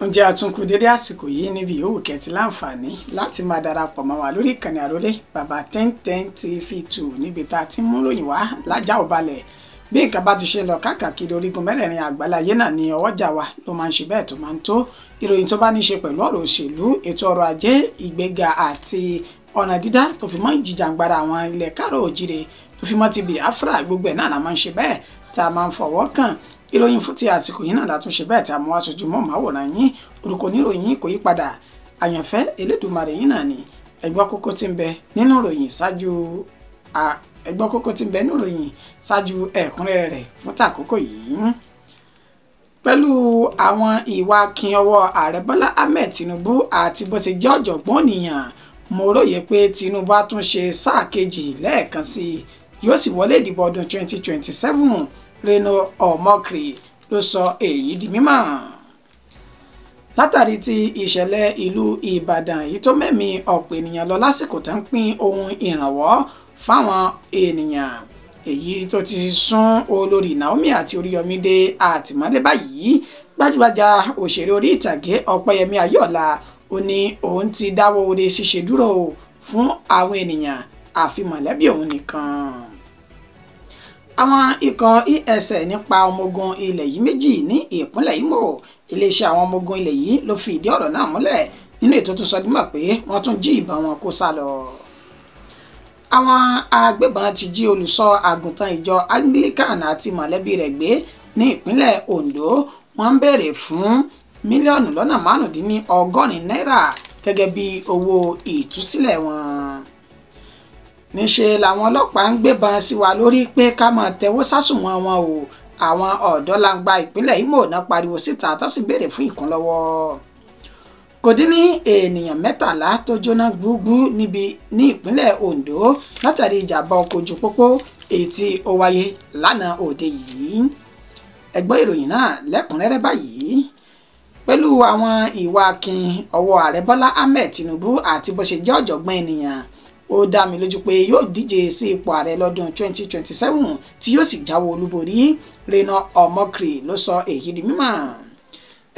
Ǹjẹ́ àtúnkù dédé àsìkò yìí níbi yòówù kẹ́tì láǹfààní láti máa darapọ̀ mọ́ wa lórí ìkànnì àrólé bàbá 1010 TV2 níbi tá a ti mú ròyìn wá lájà ò balẹ̀. Bí nǹkan bá ti ṣe lọ káàkiri orígun mẹ́rẹ̀ẹ̀rin àgbáláyé náà ni ọwọ́jà wa ló máa ń ṣe bẹ́ẹ̀ tó máa ń tó. Ìròyìn tó bá ní ṣe pẹ̀lú ọ̀rọ̀ òṣèlú, ètò ọrọ̀ ajé, ìgbéga àti ọ̀nà dídá tó fi mọ́ ìjìjàǹgbara àwọn ilẹ̀ káàrọ̀ òjìrè tó fi mọ́ ti Biafra, gbogbo ẹ̀ náà la máa ń ṣe bẹ́ẹ̀ tá a máa ń fọwọ́ kàn. Ìròyìn fún ti àsìkò yìí náà látún ṣe bẹ́ẹ̀ tí a mú wá sojú mọ́ màwòrán yín. Orúkọ oníròyìn kò yí padà, àyànfẹ́ Elédùmarè yín náà ni. Ẹgbọ́ kókó tí ń bẹ nínú ìròyìn ṣáájú ẹgbọ́ kókó tí ń bẹ nínú ìròyìn ṣáájú ẹ̀kúnrẹ́rẹ́ rẹ̀ fún tàkókò yìí. Pẹ̀lú àwọn ìwà akin ọwọ́ ààrẹ Bọ́lá Ahmed Tinubu àti bó ṣe jẹ́ ọ̀jọ̀gbọ́n ènìyàn, mo róye pé Tinubu á tún ṣe sáà kejì lẹ́ẹ̀kan sí i, yóò sì wọlé ìdìbò ọdún 2027. Reno Omokri ló sọ èyí di mímọ̀. Látàrí ti ìṣẹ̀lẹ̀ ìlú Ìbàdàn èyí tó mẹ́mí ọ̀pọ̀ ènìyàn lọ lásìkò tó ń pín ohun ìrànwọ́ fáwọn ènìyàn, èyí tó ti sún olórí Naomi àti Oríyọmí dé àtìmọ́lé báyìí, gbajúgbajà òṣèré orí ìtàgé Ọpẹ́yẹmí Ayọ̀ọ́lá ó ní òun ti dáwọ́ oore ṣíṣe dúró fún àwọn ènìyàn àfi mọ̀lẹ́bí òun nìkan. Àwọn ikọ̀ ESN nípa ọmọ ogun ilẹ̀ yìí méjì ní ìpínlẹ̀ Imo. Iléeṣẹ́ àwọn ọmọ ogun ilẹ̀ yìí ló fi ìdí ọ̀rọ̀ náà múlẹ̀ nínú ètò tó sọ dímọ̀ pé wọ́n tún jí ìbọn wọn kó sá lọ. Àwọn agbébọn ti jí olùṣọ́ àgùntàn ìjọ Anglican àti mọ̀lẹ́bí rẹ̀ gbé ní ìpínlẹ̀ Ondo. Wọ́n ń béèrè fún 585 mílíọ̀nù náírà gẹ́gẹ́ bí owó ìtúsílẹ̀ wọn. Níṣe làwọn ọlọ́pàá ń gbébọn sí wa lórí pé ká máa tẹ̀wọ́ sásùnwọ̀n wọn o. Àwọn ọ̀dọ́langba ìpínlẹ̀ Imo náà pariwo síta tó sì béèrè fún ìkúnlọ́wọ́. Kò dín ní ènìyàn 13 tó jóná gbúgbú níbi ní ìpínlẹ̀ Ondo látàrí ìjàmbá ọkọ̀ ojú pópó èyí tí ó wáyé lánàá òde yìí. Ẹ gbọ́ ìròyìn náà lẹ́kùnrẹ́rẹ́ báyìí. Pẹ̀lú àwọn ìwà akin ọwọ́ ààrẹ Bọ́lá Ahmed Tinubu àti bó ṣe jẹ́ ọ̀jọ̀gbọ́n ènìyàn, ó dá mi lójú pé yóò díje sí ipò ààrẹ lọ́dún 2027 tí yóò sì jáwé olúborí. Reno Omokri ló sọ èyí di mímọ̀.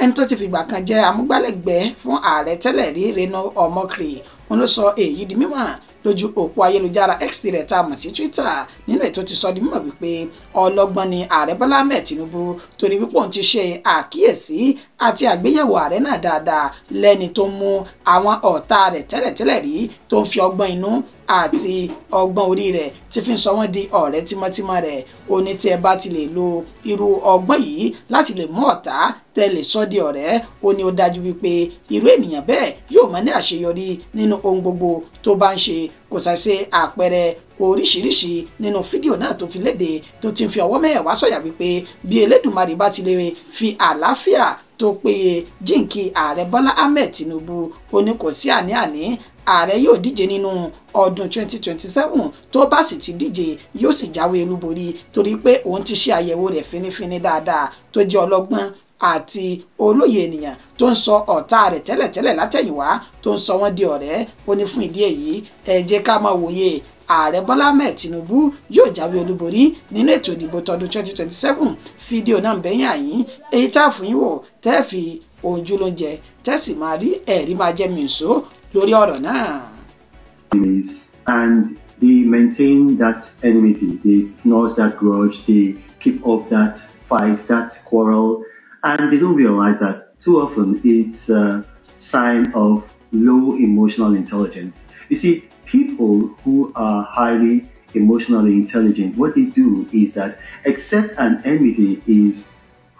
Ẹni tó ti fìgbà kan jẹ́ amúgbálẹ́gbẹ̀ẹ́ fún ààrẹ tẹ́lẹ̀ rí, Reno Omokri, òun ló sọ èyí di mímọ̀ lójú òpó ayélujára X rẹ̀ tá a mọ̀ sí Twitter, nínú ètò ti sọ di mímọ̀ wípé ọlọ́gbọ́n ni ààrẹ Bọ́lá Ahmed Tinubu, torí wípé òun ti ṣe àkíyèsí àti àgbéyẹ̀wò ààrẹ náà dáadáa lẹ́ni tó mú àwọn ọ̀tá rẹ̀ tẹ́lẹ̀tẹ́lẹ̀ rí, tó ń fi ọgbọ́n inú àti ọgbọ́n orí rẹ̀ tí fi ń sọ wọ́n di ọ̀rẹ́ tímọ́tímọ́ rẹ̀. Ó ní tí ẹ bá ti lè lo irú ọgbọ́n yìí láti lè mú ọ̀tá tẹ́ lè sọ di ọ̀rẹ́, ó ní ó dájú wípé irú ènìyàn bẹ́ẹ̀ yóò máa ní àṣeyọrí nínú ohun gbogbo tó bá ń ṣe. Kò ṣàìṣe àpẹẹrẹ oríṣiríṣi nínú fídíò náà tó fi léde, tó ti ń fi ọwọ́ mẹ́wàá sọ̀yà wípé bí Elédùmarè bá ti lè fi àlàáfíà tó péye jíǹkí ààrẹ Bọ́lá Ahmed Tinubu, ó ní kò sí àní-àní, ààrẹ yóò díje nínú ọdún 2027. Tó bá sì ti díje, yóò sì jáwé olúborí, torí pé òun ti ṣe àyẹ̀wò rẹ̀ fínífíní dáadáa, tó jẹ́ ọlọ́gbọ́n àti olóye ènìyàn tó ń sọ ọ̀tá rẹ̀ tẹ́lẹ̀tẹ́lẹ̀ látẹ̀yìnwá tó ń sọ wọ́n di ọ̀rẹ́. Ó ní fún ìdí èyí, ẹ jẹ́ ká máa wòye, ààrẹ Bọ́lá Ahmed Tinubu yóò jáwé olúborí nínú ètò ìdìbò tọdún 2027. Fídíò náà ń bẹ́yìn àyín, èyí tá a fún yín wò tẹ́ fi ojú ló ń jẹ, tẹ́ sì máa rí ẹ̀rí máa jẹ́ mi ìṣó lórí ọ̀rọ̀ náà. And they maintain that enmity, they nurse that grudge, they keep up that fight, that quarrel, and they don't realize that too often it's a sign of low emotional intelligence. You see, people who are highly emotionally intelligent, what they do is that except an enmity is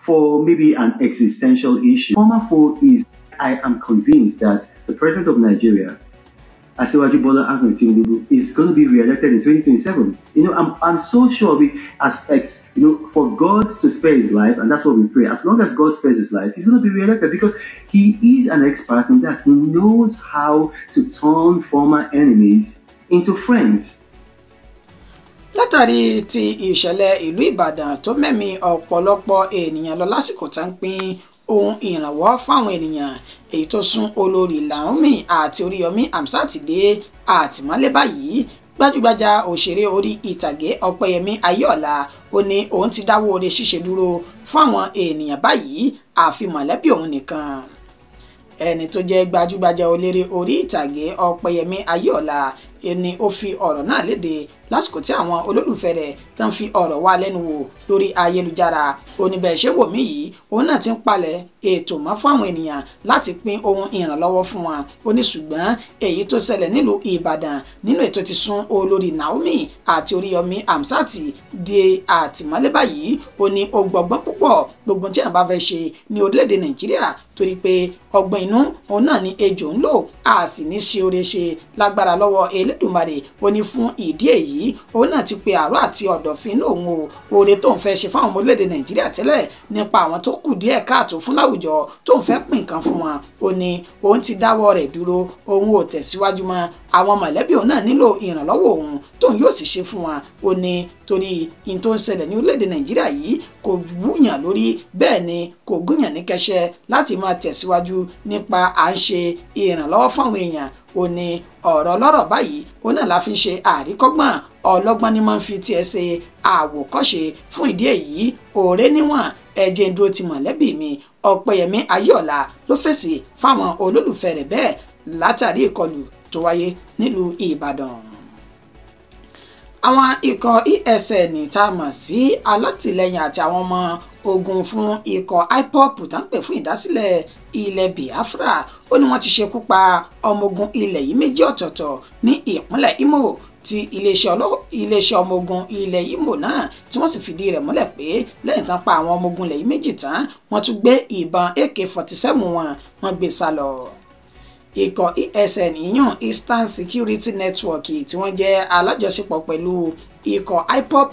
for maybe an existential issue. Former foe is, I am convinced that the president of Nigeria, Asiwaju Bola Ahmed Tinubu, is going to be re-elected in 2027. I'm so sure we, as ex, for God to spare his life, and that's what we pray. As long as God spares his life, he's going to be re-elected because he is an expert in that. He knows how to turn former enemies into friends. Látàrí ti ìṣẹ̀lẹ̀ ìlú Ìbàdàn tó mẹ́mí ọ̀pọ̀lọpọ̀ ènìyàn lọ lásìkò tá ń pín ohun ìrànwọ́ fáwọn ènìyàn, èyí tó sún olórí Naomi àti Oríyọmí Hamzat dé àtìmọ́lé báyìí, gbajúgbajà òṣèré orí ìtàgé Ọpẹ́yẹmí Ayọ̀ọ́lá ó ní òun ti dáwọ́ oore ṣíṣe dúró fáwọn ènìyàn báyìí, àfi mọ̀lẹ́bí òun nìkan. Ẹni tó jẹ́ gbajúgbajà eléré orí ìtàgé Ọpẹ́yẹmí Ayéọlá ni ó fi ọ̀rọ̀ náà léde lásìkò tí àwọn olólùfẹ́ rẹ̀ tán fi ọ̀rọ̀ wá lẹ́nu wò lórí ayélujára. Oníbẹ̀ ṣé wò mí yìí, òun náà ti ń palẹ̀ ètò mọ́ fún àwọn ènìyàn láti pín ohun ìrànlọ́wọ́ fún wọn. Ó ní ṣùgbọ́n èyí tó ṣẹlẹ̀ nílùú Ìbàdàn nínú ètò ti sún olórí Naomi àti Oríyọmí Hamzat di àtìmọ́lé báyìí. Ó ní ó gbọgbọ́n púpọ̀ gbogbo tí àwọn bá fẹ́ ṣe ní orílẹ̀-èdè Nàìjíríà, torí pé ọgbọ́n inú òun náà ni ejò ń lò, a sì ní ṣe oore ṣe lágbára lọ́wọ́ Elédùmarè. Ó ní fún ìdí èyí òun náà ti pe àárọ̀ àti ọ̀dọ̀fin òun o oore tó ń fẹ́ ṣe fáwọn ọmọ orílẹ̀-èdè Nàìjíríà tẹ́lẹ̀ nípa àwọn tó kù díẹ̀ káàtó fún láwùjọ tó ń fẹ́ pín nǹkan fún wọn. Ó ní òun ti dáwọ́ rẹ̀ dúró, òun ò tẹ̀síwájú mọ́, àwọn mọ̀lẹ́bí òun náà nílò ìrànlọ́wọ́ òun tóun yóò sì ṣe fún wọn. Ó ní torí in tó ń ṣẹlẹ̀ ní orílẹ̀-èdè Nàìjíríà yìí kò wúyàn lórí, bẹ́ẹ̀ ni kò gúnyàn ní kẹsẹ̀ láti máa tẹ̀síwájú nípa à ń ṣe ìrànlọ́wọ́ fáwọn èèyàn. Ó ní ọ̀rọ̀ ọlọ́rọ̀ báyìí ó náà la fi ń ṣe àríkọ́gbọ́n, ọlọ́gbọ́n ni máa ń fi tiẹ̀ ṣe àwòkọ́ṣe. Fún ìdí èyí òré níwọ̀n ẹ̀jẹ̀ ń dúró ti mọ̀lẹ́bí mi. Ọpẹ́yẹmí Ayéọlá ló fèsì fáwọn olólùfẹ́ rẹ̀ bẹ́ẹ̀ látàrí ìkọlù tó wáyé nílùú Ìbàdàn. Àwọn ikọ̀ ESN tá a mọ̀ sí alátìlẹyìn àti àwọn ọmọ ogun fún ikọ̀ IPOB tá ń pè fún ìdásílẹ̀ ilẹ̀ Biafra, ó ní wọ́n ti ṣekú pa ọmọ ogun ilẹ̀ yìí méjì ọ̀tọ̀ọ̀tọ̀ ní ìpínlẹ̀ Imo ti iléeṣẹ́ ọmọ ogun ilẹ̀ Imo náà, tí wọ́n sì fìdí rẹ̀ múlẹ̀ pé lẹ́yìn tán pa àwọn ọmọ ogun ilẹ̀ yìí méjì tán, wọ́n tún gbé ìbọn AK-47 wọn wọ́n gbé sá lọ. Ikọ̀ ESN ìyún Eastern Security Network tí wọ́n jẹ́ alájọṣepọ̀ pẹ̀lú ikọ̀ IPOB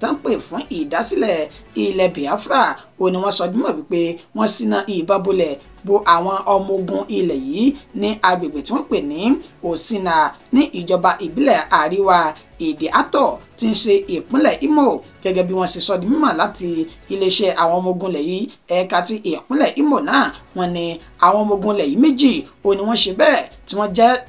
tán pè fún ìdásílẹ̀ ilẹ̀ Biafra, ó ní wọ́n sọ dímọ̀ wípé wọ́n ṣínà ìbọn bolẹ̀ bo àwọn ọmọ ogun ilẹ̀ yìí ní agbègbè tí wọ́n pè ní Osina ní ìjọba ìbílẹ̀ àríwá Èdè Àtọ̀ tí ń ṣe ìpínlẹ̀ Imo. Gẹ́gẹ́ bí wọ́n ṣe sọ di mímọ̀ láti iléeṣẹ́ àwọn ọmọ ogun ilẹ̀ yìí ẹ̀ka ti ìpínlẹ̀ Imo náà, wọ́n ní àwọn ọmọ ogun ilẹ̀ yìí méjì ó ní wọ́n ṣe bẹ́ẹ̀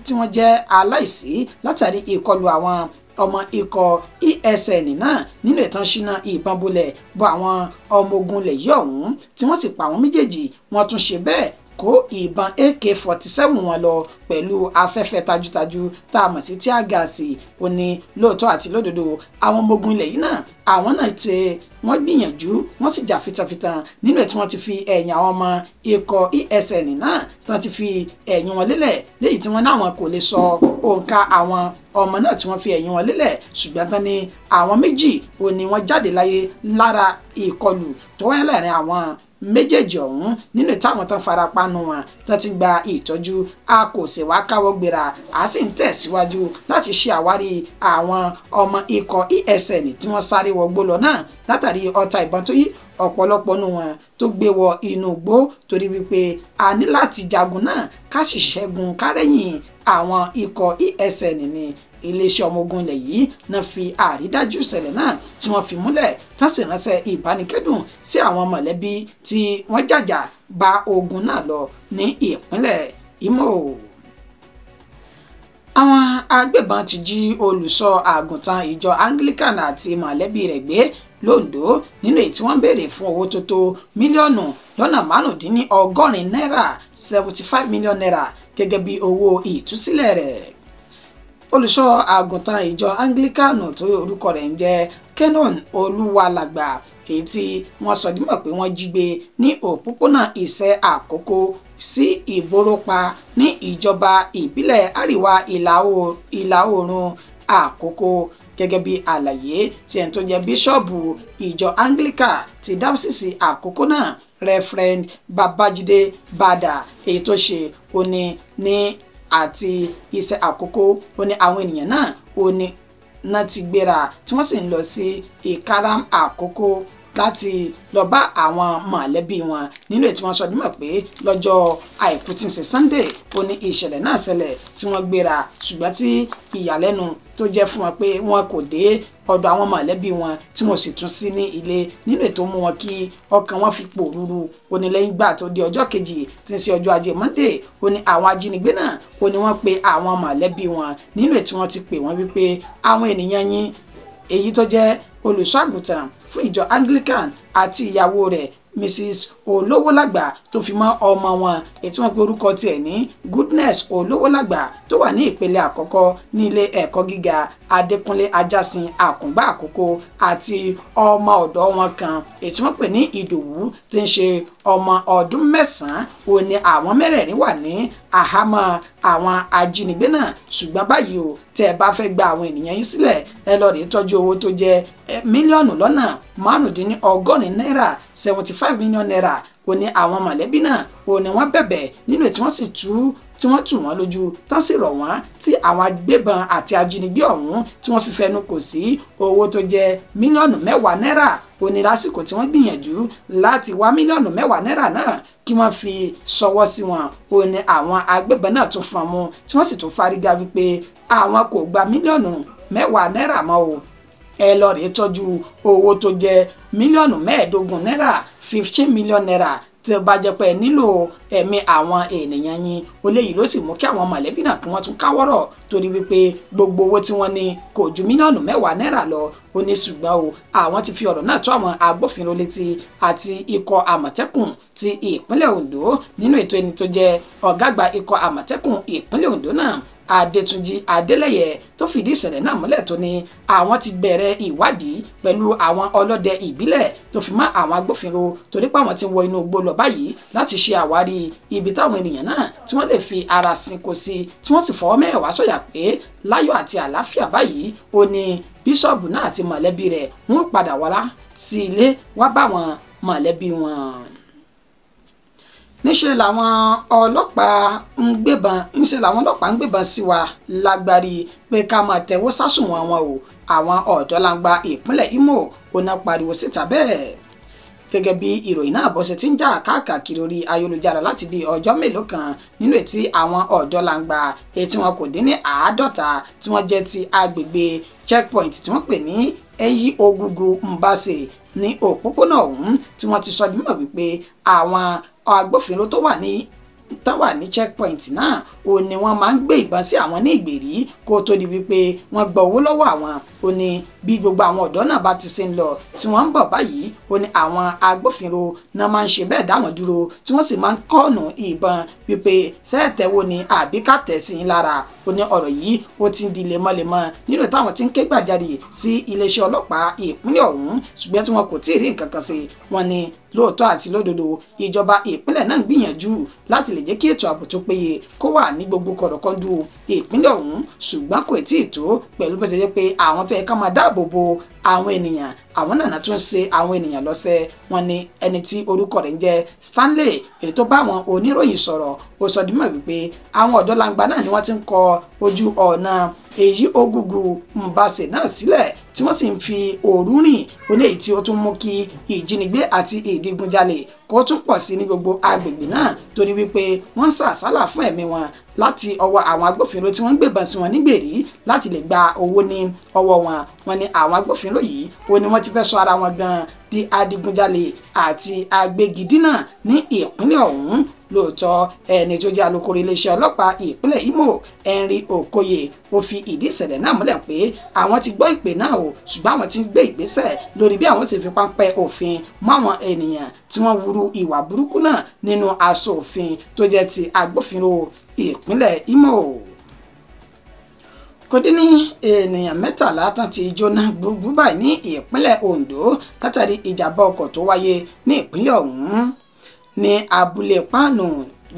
tí wọ́n jẹ́ aláìsí látàrí ìkọlù àwọn ọmọ ikọ̀ ESN náà nínú ìtàn ṣínà ìbọn bolẹ̀ bo àwọn ọmọ ogun ilẹ̀ yìí ọ̀hún, tí wọ́n sì pa àwọn méjèèjì. Wọ́n tún ṣe bẹ́ẹ̀ kó ìbọn AK-47 wọn lọ pẹ̀lú afẹ́fẹ́ tajútajú tá a mọ̀ sí tíá gáàsì. Ó ní lóòótọ́ àti lódodo àwọn ọmọ ogun ilẹ̀ yìí náà àwọn náà ti wọ́n gbìyànjú, wọ́n sì jà fitafita nínú ẹ̀ tí wọ́n ti fi ẹ̀yìn àwọn ọmọ ikọ̀ ESN náà tí wọ́n ti fi ẹ̀yìn wọn lélẹ̀, léyìí tí wọ́n náwọn kò lè sọ òǹkà àwọn ọmọ náà tí wọ́n fi ẹ̀yìn wọn lélẹ̀, ṣùgbọ́n tán ni àwọn méjì ò ní wọ́n jáde láyé lára ìkọlù tó wáyé láàrin àwọn méjèèjì ọ̀hún nínú táwọn tán farapa nù wọn tán ti gba ìtọ́jú. A kò sì wá káwọ́ gbéra, a sì ń tẹ̀síwájú láti ṣe àwárí àwọn ọmọ ikọ̀ ESN tí wọ́n sáré wọgbó lọ náà látàrí ọta ìbọn tó yí ọ̀pọ̀lọpọ̀ nù wọn tó gbé wọ inú igbó, torí wípé a ní láti jagun náà ká sì ṣẹ́gun kárẹ́yìn àwọn ikọ̀ ESN ni. Iléeṣẹ́ ọmọ ogun ilẹ̀ yìí náà fi àrídájú ìṣẹ̀lẹ̀ náà tí wọ́n fi múlẹ̀, tán sì ránṣẹ́ ìbánikẹ́dùn sí àwọn mọ̀lẹ́bí tí wọ́n jàjà bá ogun náà lọ ní ìpínlẹ̀ Imo. Àwọn agbébọn ti jí olùṣọ́ àgùntàn ìjọ Anglican àti mọ̀lẹ́bí rẹ̀ gbé l'Ondo nínú èyí tí wọ́n ń béèrè fún owó tó tó mílíọ̀nù lọ́nà 85 náírà 75 million naira gẹ́gẹ́ bí owó ìtúsílẹ̀ rẹ̀. Olùṣọ́ àgùntàn ìjọ Anglican tó orúkọ rẹ̀ ń jẹ́ Kenon Olúwalàgbà, èyí tí wọ́n sọ dímọ̀ pé wọ́n jí gbé ní òpópónà Ìṣẹ́ Àkókò sí Ìbórópa ní ìjọba ìbílẹ̀ àríwá ìlà oòrùn Àkókò. Gẹ́gẹ́ bí àlàyé tí ẹni tó jẹ́ bíṣọ́ọ̀bù ìjọ Anglican ti dáwọ́sísì Àkókò náà, Reverend Babájídé Bàdà, èyí tó ṣe ó ní ní àti Ìṣẹ́ Àkókò, ó ní àwọn ènìyàn náà ó ní náà ti gbéra tí wọ́n sì ń lọ sí Ìkaram Àkókò láti lọ bá àwọn mọ̀lẹ́bí wọn nínú ètò wọn sọ dímọ̀ pé lọ́jọ́ àìkú tí ń ṣe Sunday ó ní ìṣẹ̀lẹ̀ náà ṣẹlẹ̀ tí wọ́n gbéra, ṣùgbọ́n tí ìyàlẹ́nu tó jẹ́ fún wọn pé wọn kò dé ọ̀dọ̀ àwọn mọ̀lẹ́bí wọn tí wọ́n sì tún sí ní ilé nínú ètò mú wọn kí ọkàn wọn fi pòrúurú. Ó ní lẹ́yìn gbà tó di ọjọ́ kejì tí ń ṣe ọjọ́ ajé Monday, ó ní àwọn ajínigbé náà ó ní wọ́n pe àwọn mọ̀lẹ́bí wọn nínú ètò wọn ti pè wọ́n wípé àwọn ènìyàn yín èyí tó jẹ́ olùṣọ́ àgùntàn fún ìjọ Anglican àti ìyàwó rẹ̀ Mrs Olówólàgbà tó fi mọ́ ọmọ wọn èyí tí wọ́n pe orúkọ tiẹ̀ ní Goodness Olówólàgbà tó wà ní ìpele àkọ́kọ́ ní ilé ẹ̀kọ́ gíga Adékúnlé Ajásin Àkùngbá Àkókò àti ọmọ ọ̀dọ́ wọn kan èyí tí wọ́n pè ní Ìdòwú tí ń ṣe ọmọ ọdún 9. Ó ní àwọn mẹ́rẹ̀ẹ̀rin wà ní àhámọ́ àwọn ajínigbé náà. Ṣùgbọ́n báyìí o, tẹ́ ẹ bá fẹ́ gba àwọn ènìyàn yín sílẹ̀, ẹ lọ rèé tọ́jú owó tó jẹ́ 75 mílíọ̀nù náírà, 75 million naira. Ó ní àwọn mọ̀lẹ́bí náà ó ní wọ́n bẹ̀bẹ̀ nínú tí wọ́n sì tú tí wọ́n tù wọ́n lójú tán sì rọ̀ wọ́n tí àwọn agbébọn àti ajínigbé ọ̀hún tí wọ́n fi fẹnu kò sí owó tó jẹ́ 10 mílíọ̀nù náírà. Ó ní lásìkò tí wọ́n gbìyànjú láti wá 10 mílíọ̀nù náírà náà kí wọ́n fi ṣọwọ́ sí wọn, ó ní àwọn agbébọn náà tún fọ́n mú tí wọ́n sì tún fárígá wípé àwọn kò gba 10 mílíọ̀nù náírà mọ́ o, ẹ lọ rèé tọ́jú owó tó jẹ́ 15 mílíọ̀nù náírà, 15 million naira, tí ó bá jẹ́ pé nílò ẹ̀mí àwọn ènìyàn yín. Oléyìí ló sì mú kí àwọn mọ̀lẹ́bí náà kí wọ́n tún káwọ́rọ̀ torí wípé gbogbo owó tí wọ́n ní kò ju 10 mílíọ̀nù náírà lọ. Ó ní ṣùgbọ́n o, àwọn ti fi ọ̀rọ̀ náà tó àwọn agbófinró létí àti ikọ̀ àmọ̀tẹ́kùn ti ìpínlẹ̀ Ondo. Nínú ètò, ẹni tó jẹ́ ọ̀gá àgbà ikọ̀ àmọ̀tẹ́kùn ìpínlẹ̀ Ondo náà, Adétúnjì Adélẹ́yẹ, tó fìdí ìṣẹ̀lẹ̀ náà múlẹ̀, tó ní àwọn ti bẹ̀rẹ̀ ìwádìí pẹ̀lú àwọn ọlọ́dẹ ìbílẹ̀ tó fi mọ́ àwọn agbófinró, torí pé àwọn ti wọ inú igbó lọ báyìí láti ṣe àwárí ibi táwọn ènìyàn náà tí wọ́n lè fi ara sinko sí, tí wọ́n sì fọwọ́ mẹ́wàá sọ̀yà pé láyọ̀ àti àlàáfíà báyìí ó ní bíṣọ̀bù náà àti mọ̀lẹ́bí rẹ̀ wọ́n padà wá sí ilé wá bá wọn mọ̀lẹ́bí wọn. Níṣẹ́ làwọn ọlọ́pàá ń gbébọn, níṣẹ́ làwọn ọlọ́pàá ń gbébọn sí wa lágbárí pé ká máa tẹ̀wọ́ sásùnwọ̀n wọn o. Àwọn ọ̀dọ́langba ìpínlẹ̀ Imo ò ná pariwo síta bẹ́ẹ̀. Gẹ́gẹ́ bí ìròyìn náà bó ṣe ti ń jà káàkiri orí ayélujára láti bí ọjọ́ mélòó kan, nínú ètí àwọn ọ̀dọ́langba ètí wọn kò dín ní 50 tí wọ́n jẹ́ ti agbègbè checkpoint tí wọ́n pè ní Ẹyí Ogugu Mbase ní òpópónà ọ̀hún, tí wọ́n ti sọ di mímọ̀ wípé àwọn agbófinró tó wà ní tán wà ní checkpoint náà ó ní wọ́n máa ń gbé ìbọn sí àwọn ní ìgbèrí kó tó di wípé wọ́n gba owó lọ́wọ́ àwọn. Ó ní bí gbogbo àwọn ọ̀dọ́ náà bá ti ṣe ń lọ tí wọ́n ń bọ̀ báyìí, ó ní àwọn agbófinró náà máa ń ṣe bẹ́ẹ̀ dá wọn dúró, tí wọ́n sì máa ń kọ́ọ̀nù ìbọn wípé sẹ́ẹ̀tẹ̀wò ni àbí ká tẹ̀ sí i lára. Ó ní ọ̀rọ̀ yìí ó ti ń di lemọ́lemọ́ nínú táwọn ti ń ké gbàjarè sí iléeṣẹ́ ọlọ́pàá ìpínlẹ̀ ọ̀hún, ṣùgbọ́n tí wọn kò tí ì rí nǹkan kan ṣe. Wọ́n ní lóòótọ́ àti lódodo, ìjọba ìpínlẹ̀ náà ń gbìyànjú láti lè jẹ́ kí ètò ààbò tó péye kó wà ní gbogbo kọ̀rọ̀kọ́ndù ìpínlẹ̀ ọ̀hún, ṣùgbọ́n kò tí ì tó pẹ̀lú bó ṣe jẹ́ pé àwọn tó yẹ ká máa dáàbò bo àwọn ènìyàn, àwọn náà tún ṣe àwọn ènìyàn lọ́sẹ̀. Wọ́n ní ẹni tí orúkọ rẹ̀ ń jẹ́ Stanley, èyí tó bá àwọn oníròyìn sọ̀rọ̀, ó sọ di mímọ̀ wípé àwọn ọ̀dọ́langba náà ni wọ́n ti ń kọ ojú ọ̀nà èyí Ogugu Mbase náà sílẹ̀, tí wọ́n sì ń fi òru rìn oléyìí tí ó tún mú kí ìjínigbé àti ìdigunjalè kó tún pọ̀ sí ní gbogbo agbègbè náà, torí wípé wọ́n ń sàsálà fún ẹ̀mí wọn láti ọwọ́ àwọn agbófinró tí wọ́n ń gbébọn sí wọn nígbèrí láti lè gba owó ní ọwọ́ wọn. Wọ́n ní àwọn agbófinró yìí ó ní wọ́n ti fẹ́ sọ ara wọn gan di adigunjalè àti agbégidínà ní ìpínlẹ̀ ọ̀hún. Lóòótọ́, ẹni tó jẹ́ alukoro iléeṣẹ́ ọlọ́pàá ìpínlẹ̀ Imo, Henry Okoye, ó fi ìdí ìṣẹ̀lẹ̀ náà múlẹ̀ pé àwọn ti gbọ́ ìpè náà o, ṣùgbọ́n àwọn ti ń gbé ìgbésẹ̀ lórí bí àwọn sì fi páńpẹ́ òfin mọ́ àwọn ènìyàn tí wọ́n wúru ìwà burúkú náà nínú aṣọ òfin tó jẹ́ ti agbófinró ìpínlẹ̀ Imo. Kò dín ní ènìyàn 13 tán ti jóná gbogbo báyìí ní ìpínlẹ̀ Ondo látàrí ìjàmbá ọkọ̀ tó wáyé ní ìpínlẹ̀ ọ̀hún ní abúlé Páànù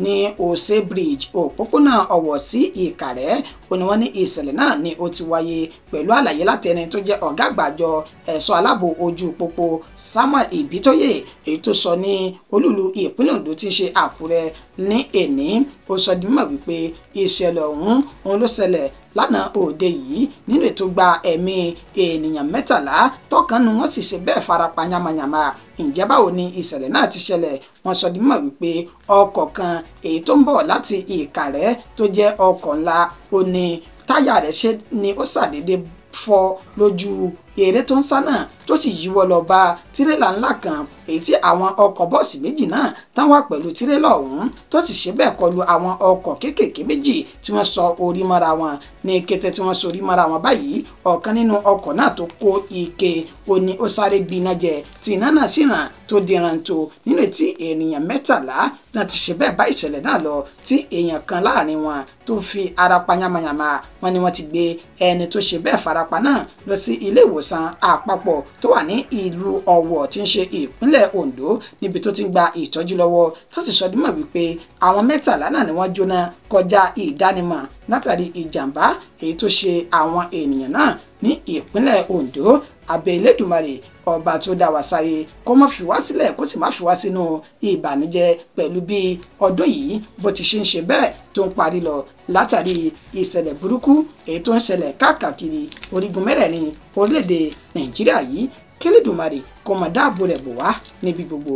ní Ose Bridge, òpópónà Ọ̀wọ̀ sí Ìkàrẹ́. Ó ní wọ́n ní ìṣẹ̀lẹ̀ náà ni ó ti wáyé pẹ̀lú àlàyé láti ẹni tó jẹ́ ọ̀gá àgbà àjọ ẹ̀ṣọ́ aláàbò ojú pópó, Samuel Ibitoye, èyí tó sọ ní olúlu ìpínlẹ̀ Ondo tí ń ṣe Àkúrẹ́ ní èní. Ó sọ di mímọ̀ wípé ìṣẹ̀lẹ̀ ọ̀hún òun ló ṣẹlẹ̀ lánàá òde yìí nínú ètò gba ẹ̀mí ènìyàn 13 tọ́kànnù wọ́n sì ṣe bẹ́ẹ̀ farapa yamayama. Ǹjẹ́ báwo ni ìṣẹ̀lẹ̀ náà ti ṣẹlẹ̀? Wọ́n sọ di mímọ̀ wípé ọkọ̀ kan èyí tó ń bọ̀ láti Ìkàrẹ́ tó jẹ́ ọkọ̀ ńlá, ó ní táyà rẹ̀ ṣe ni ó ṣàdédé fọ́ lójú Eré tó ń sá náà tó sì yíwọ́ lọ bá tirẹ́là ńlá kan èyí tí àwọn ọkọ̀ bọ́ọ̀sì méjì náà tán wà pẹ̀lú tirẹ́là ọ̀hún tó sì ṣe bẹ́ẹ̀ kọlu àwọn ọkọ̀ kéékèèké méjì tí wọ́n sọ orí mọ́ra wọn. Ní kété tí wọ́n sọ orí mọ́ra wọn báyìí, ọ̀kan nínú ọkọ̀ náà tó kó ike ó ní ó sáré gbiná jẹ tí iná náà sì ràn tó di rántó nínú etí ènìyàn 13 náà ti ṣe bẹ́ẹ̀ bá ìṣẹ̀lẹ̀ náà lọ, tí èèyàn kan láàrin wọn tó fi ara pa yamayama. Wọn ni wọ́n ti gbé ẹni tó ṣe bẹ́ẹ̀ farapa náà lọ sí ilé ìwòsàn àpapọ̀ tó wà ní ìlú Ọ̀wọ̀ tí ń ṣe ìpínlẹ̀ Ondo níbi tó ti ń gba ìtọ́jú lọ́wọ́, tó sì sọ dímọ̀ wípé àwọn 13 náà ni wọ́n jóná kọjá ìdánimọ̀ látàrí ìjàmbá èyí tó ṣe àwọn ènìyàn náà ní ìpínlẹ̀ Ondo. Abẹ́ Elédùmarè ọba tó dá wa sáyé kó má fi wá sílẹ̀ kó sì má fi wá sínú ìbànújẹ́ pẹ̀lú bí ọdún yìí bó ti ṣe ń ṣe bẹ́ẹ̀ tó ń parí lọ látàrí ìṣẹ̀lẹ̀ burúkú èyí tó ń ṣẹlẹ̀ káàkiri orígun mẹ́rẹ̀ẹ̀rin orílẹ̀-èdè Nàìjíríà yìí. Kélédùmarè kó má dáàbò rẹ̀ bò wá níbi gbogbo.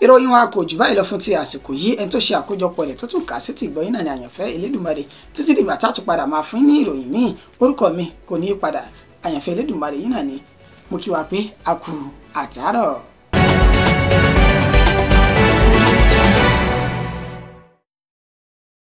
Ìròyìn wa kò jù báyìí lọ fún ti àsìkò yìí. Ẹni tó ṣe àkójọpọ̀ rẹ̀ tó tún kà sí ti ìgbọ́yìn náà ni Àyànfẹ́ Elédùmarè. Títí dìgbà tá a tún padà máa fún ní ìròyìn míì, orúkọ mi kò ní í padà, Àyànfẹ́ Elédùmarè yìí náà ni mo kí wa pé a kú àtàárọ̀.